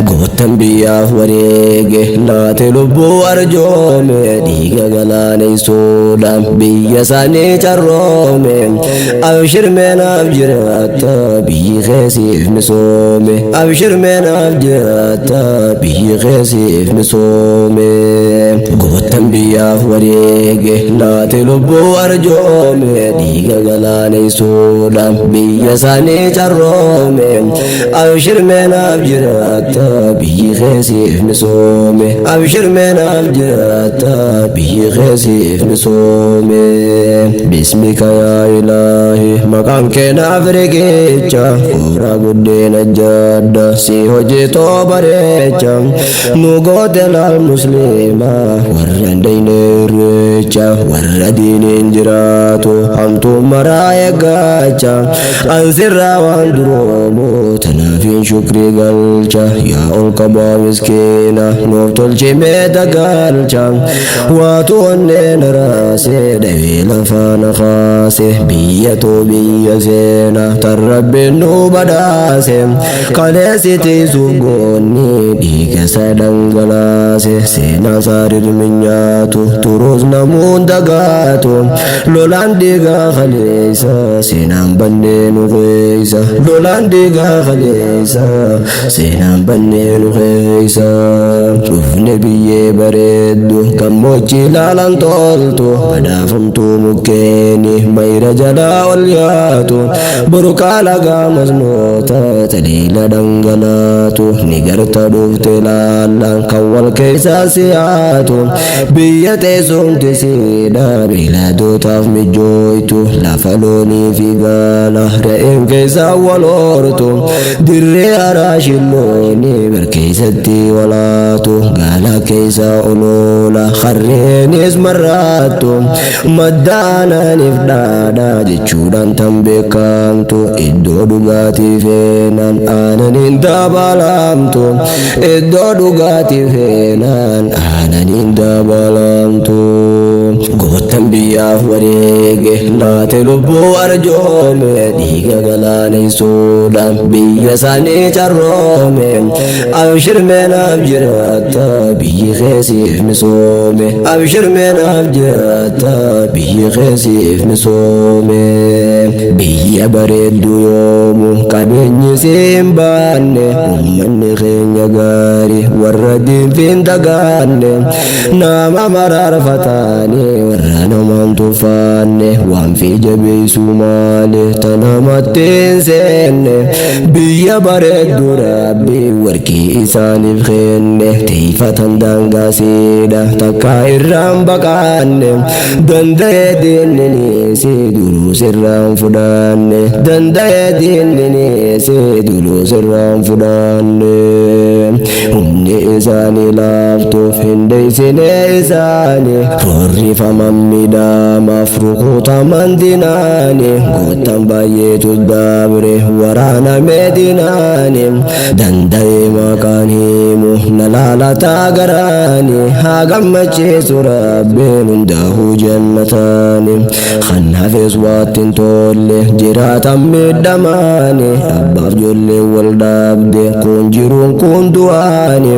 Goottan biyyaaf wareege laate lubbuu arjoome, dhiiga galaaneessuudhaan biyya isaanii carroome. Abshir meenaaf jiraatta, biyyi keessiif misoome. Abshir meenaaf jiraatta, biyyi keessiif misoome. Goottan biyyaaf wareege laate lubbuu arjoome, dhiiga galaaneessuudhaan biyya isaanii carroome. Abshir meenaaf jiraatta, biyyi keessiif misoome. Abshir meenaaf jiraatta, biyyi keessiif misoome. Bismika yaa ilaahi, maqaan keenaaf riqicha, koora buddeena jaadda si hojjetoo bareecha. Nu goote laal musliima warra hin dayne irreecha, warra diiniin jiraatu hamtuu maraa eeggacha. Ansirraa waan duroomu tanaafiin shukrii galcha. Yaa ol qabaa miskiina, nuuf tolchimee dagalcha. Waatu onneen raase, dhawee lafaa na kaase. Biyya too, biyya seena tan rabbiin nu badhaase, kaleessitiisuuf goonni dhiiga isa dhangalaase. Seenaa isaa rirmi nyaatu, turuus namuun dagaatu. Lolaan dhiigaa kaleessa seenaan bannee nu keessa. Lolaan dhiigaa kaleessa seenaan bannee nu keessa. Dhufne biyyee bareeddu, gammoojjii laalan toltu, badhaafamtuu mukkeeni mayra jalaa ol yaatu, burqaa lagaa masnoota taliila dhangalaatu. Ni garta dhufte laallaan kan wal keessaa siyaatu. Biyya teessumti siidha beeyladootaaf mijooytu, lafa loonii fi gaala re'een keessaa wal hortu, dirree araashillooni barkeessatti walaatu, gaala keessaa oloola harreenis marraattu, madda aananiif dhaadhaa jechuudhaan tan beekamtu, iddoo dhugaatii feenaan aananiin dabalamtu. Iddoo dhugaatii feenaan aananiin dabalamtu. Goottan biyyaaf wareege laate lubbuu arjoome, dhiiga galaaneessuudhaan biyya isaanii carroome. Abshir meenaaf jiraatta, biyyi keessiif misoome. Abshir meenaaf jiraatta, biyyi keessiif misoome. Biyya bareeddu yoomu qabeenyi siin baanne, ummanni keenya gaarii warra diinfiin dagaanne, nama maraarfataani warra namaan tuffaanne, waan fi jabeessuu maale tanamatti hin seenne. Biyya bareeddu rabbi warqii isaaniif kenne, teeyfatan daangaasiidha takka irraan baqaanne. Danda'ee diinniniisi duruu sirraan fudhanne. Danda'ee diinniniisi duruu sirraan fudhanne. Humni isaanii laaftuuf hin deeysine isaanii, roorrifaman miidhamaaf rukutaman dinaani. Goottan baay'eetu dabre waraana meedinaani, danda'ee maqaan himu na laalataa garaani. Haa gammachiisu rabbiin hundaa'uu jannataani, kan hafes waatti hin tolle jiraatan miidhamaani. Abbaaf ijoollee wal dhaabde, kun jiruun kun du'aani.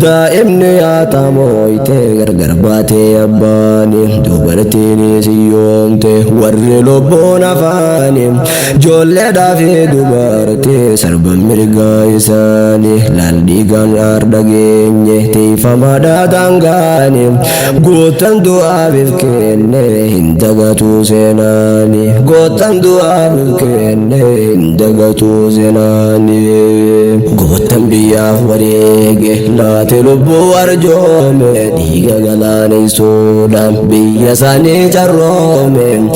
Daa'imni yaatamoyte gargar baatee abbaani, dubartiinis hiyyoomte warri lubbuun afaani. Ijoolleedhaa fi dubartii sarban mirgaa isaanii, laal dhiigaan arda geenye teeffamaadha daangaani. Gootan du'aaf kenne hin dagatu seenaani. Gootan du'aaf kenne hin dagatu seenaani. Gootan biyyaaf wareege laate lubbuu arjoome, dhiiga galaaneessuudhaan biyya isaanii carroome.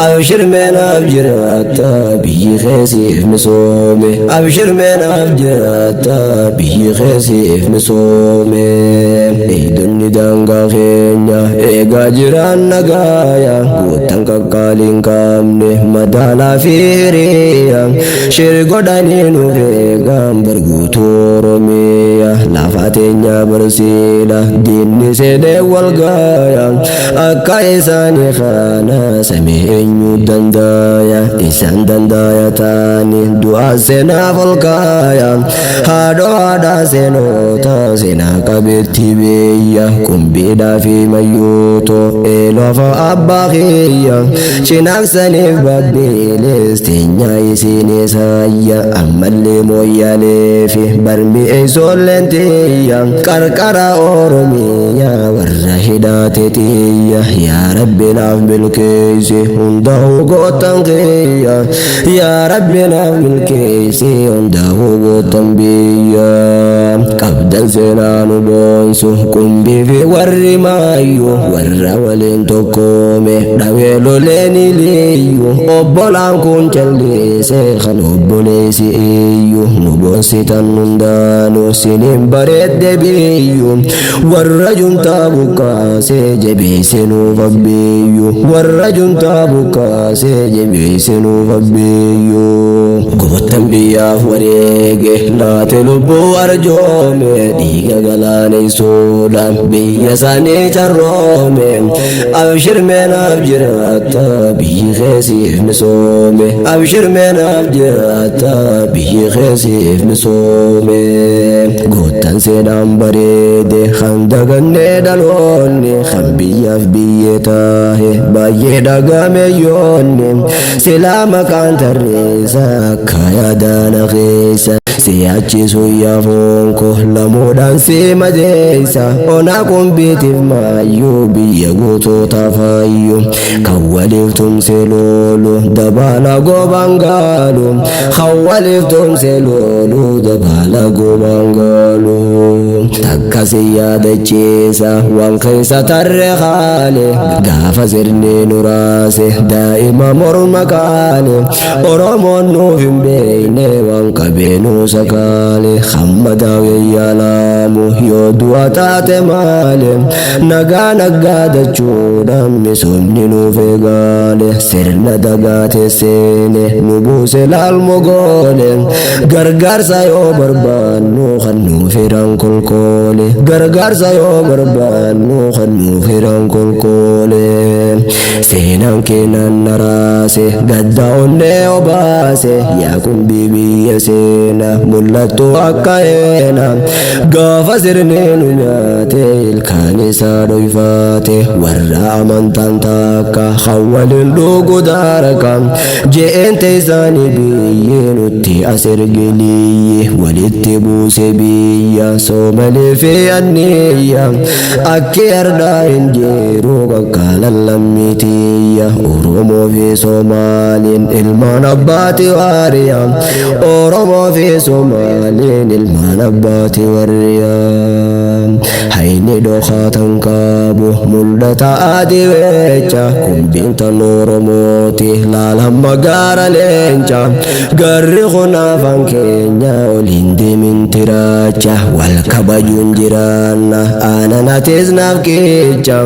Abshir meenaaf jiraatta, biyyi keessiif misoome. Abshir meenaaf jiraatta, biyyi keessiif misoome. Eegdonni daangaa keenya eegaa jiran nagaaya, gootan qaqqaaliin qabne madaalaa fi hiriya, shir godhanii nuuf eegan barguutuu Oromiyaa lafa. Seenaa teenya barsiidha diinni seenee wal gaaya akka isaanii kana samii eenyu dandaya isaan dandaya taani du'a seenaaf ol kaaya haadhoo haadhaa seenoota seenaa qabeetti biyya qumbiidhaa fi mayyuutoo eeloofa abbaa kiyya cinaaksaniif babbiilees teenya isiinis hayya ammallee mooyyaalee fi barmi eeysoolleen tiyya qarqara Oromiyaa warra hidhaate tiyya yaa Rabbi naaf milkeessi hundaa'uu gootan kiyya yaa Rabbi naaf milkeessi hundaa'uu gootan biyya qabdan seenaa nu boonsu qumbii fi warri maayyu warra waliin tokkoome dhawee loleen iliyyu obbolaan kun callise kan obboleessi iyyu nu boonsitan hundaanuu siniin bareedde biyyu warra juntaa buqqaasee jabeesse nuuf abbiyyu warra juntaa buqqaasee jabeesse nuuf abbiyyu gootan biyyaaf wareege laate lubbuu arjoome dhiiga galaaneessuudhaan biyya isaanii carroome abshir meenaaf jiraata biyyi keessiif misoome abshir meenaaf jiraata biyyi keessiif misoome gootan seenaan bareede kan dagannee dhaloonni kan biyyaaf biyyee taahe baay'ee dhagameeyyoonni silaa maqaan tarreessa akka yaadana keessa siyaachisu yaafoon koo lamuudhaan si madeessa onaa qumbiitiif maayyuu biyya guutuu fayyu kan waliif tumse loolu dabaala gobaan gaalu kan waliif tumse loolu dabaala gobaan gaalu takka si yaadachiisa waan keessa tarree haale gaafa sirni nuraase daa'ima morma kaale Oromoon nuuf hin beekne waan qabeenuu sakaale hamma daawee yaalaamu yoo du'a taate maale nagaa naggaa dachuudhaan misoomni nuuf eegaale sirna dagaate seene nu buuse laalmo goone gargaarsa yoo barbaannu kan nuuf hiran kolkoole gargaarsa yoo barbaannu kan nuuf hiran kolkoole seenaan keenan naraase gadda onnee obaase yaa qumbii biyya seena mul'attu akka eena gaafa sirni nu nyaate ilkaan isaa dhoyfaate warra amantaan takka kan waliin dhugu daaraka je'een teessaanii biyyi nutti as ergeliyyi walitti buuse biyya soomalee fi anniyya akki ardaa hin jiru qaqqaalan lammiitiyya Oromoo fi Soomaaliin ilmaan abbaati waariya Oromoo fi Soomaaliin ilmaan abbaati warriya hayni dhokaatan qabu mul'ata adii weecha qumbiin tan Oromooti laal hamma gaara leenca garri kun afaan keenya oliin deemin tiraacha wal kabajuun jiraanna aanan atees naaf keecha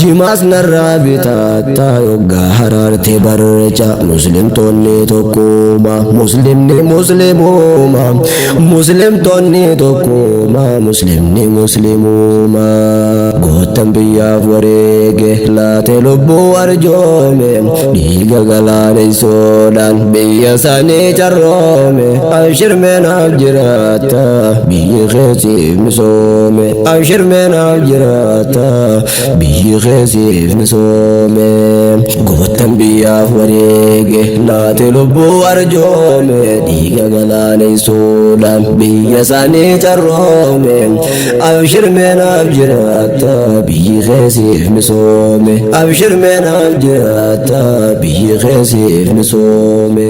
jimaas narraa bitaatta yoggaa haraarte barrecha muslimtoonni tokkuma muslimni muslimuma muslimtoonni tokkuma muslimni muslimuma gootan biyyaaf wareege laate lubbuu arjoome dhiiga galaaneessuudhaan biyya isaanii carroome abshir meenaaf jiraata biyyi keessiif misoome abshir meenaaf jiraata biyyi keessiif misoome gootan biyyaaf wareege laate lubbuu arjoome dhiiga galaaneessuudhaan biyya isaanii carroome abshir meenaaf jiraata biyyi keessiif misoome abshir meenaaf jiraata biyyi keessiif misoome.